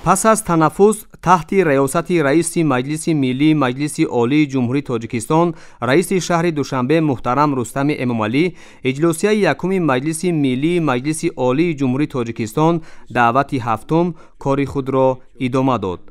Пас аз танаффус таҳти раёсати раиси Маҷлиси Миллии Маҷлиси Олии Ҷумҳурии Тоҷикистон, раиси шаҳри Душанбе муҳтарам Рустами Эмомалӣ иҷлосияи якуми Маҷлиси Миллии Маҷлиси Олии Ҷумҳурии Тоҷикистон даъвати ҳафтум кори худро идома дод.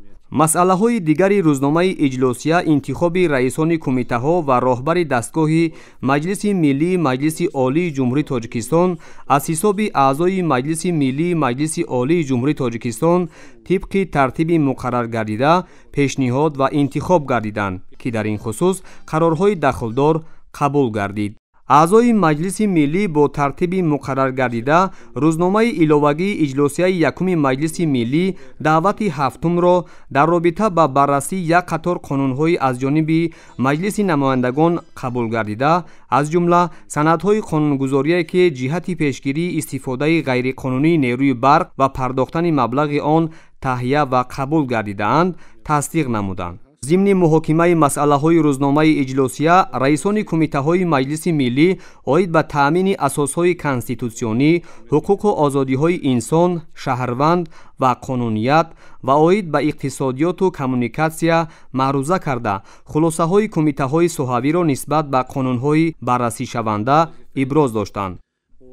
Масъалаҳои дигари рӯзномаи иҷлосия интихоби раисони кумитаҳо ва роҳбари дастгоҳи Маҷлиси Миллии Маҷлиси Олии Ҷумҳурии Тоҷикистон аз ҳисоби аъзои Маҷлиси Миллии Маҷлиси Олии Ҷумҳурии Тоҷикистон тибқи тартиби муқарраргардида пешниҳод ва интихоб гардиданд, ки дар ин хусус қарорҳои дахлдор қабул гардид. Аъзои Маҷлиси Миллӣ бо тартиби муқарраргардида рӯзномаи иловагии иҷлосияи якуми Маҷлиси Миллӣ даъвати ҳафтумро дар робита ба баррасии як қатор қонунҳои аз ҷониби Маҷлиси намояндагон қабул гардида, аз ҷумла санадҳои қонунгузорие, ки ҷиҳати пешгирии истифодаи ғайриқонунии нерӯи барқ ва пардохтани маблағи он таҳия ва қабул гардидаанд, тасдиқ намуданд. Зимни муҳокимаи масъалаҳои рӯзномаи иҷлосия раисони кумитаҳои Маҷлиси Миллӣ оид ба таъмини асосҳои конститутсионӣ, ҳуқуқу озодиҳои инсон, шаҳрванд ва қонуният ва оид ба иқтисодиёту коммуникатсия маъруза карда, хулосаҳои кумитаҳои соҳавиро нисбат ба қонунҳои баррасишаванда иброз доштанд.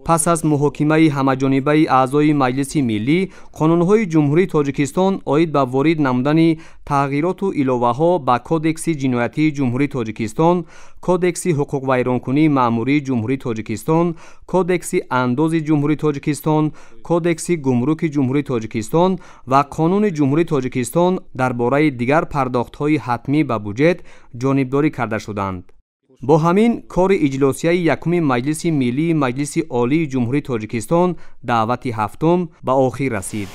Пас аз муҳокимаи ҳамаҷонибаи аъзои Маҷлиси Миллӣ қонунҳои Ҷумҳурии Тоҷикистон оид ба ворид намудани тағйироту иловаҳо ба Кодекси ҷиноятии Ҷумҳурии Тоҷикистон, Кодекси ҳуқуқвайронкунии маъмурии Ҷумҳурии Тоҷикистон, Кодекси андози Ҷумҳурии Тоҷикистон, Кодекси гумруки Ҷумҳурии Тоҷикистон ва Қонуни Ҷумҳурии Тоҷикистон дар бораи дигар пардохтҳои ҳатмӣ ба буҷет ҷонибдорӣ карда шуданд. Бо ҳамин кори иҷлосияи якуми Маҷлиси Миллии Маҷлиси Олии Ҷумҳурии Тоҷикистон даъвати ҳафтум ба охир расид.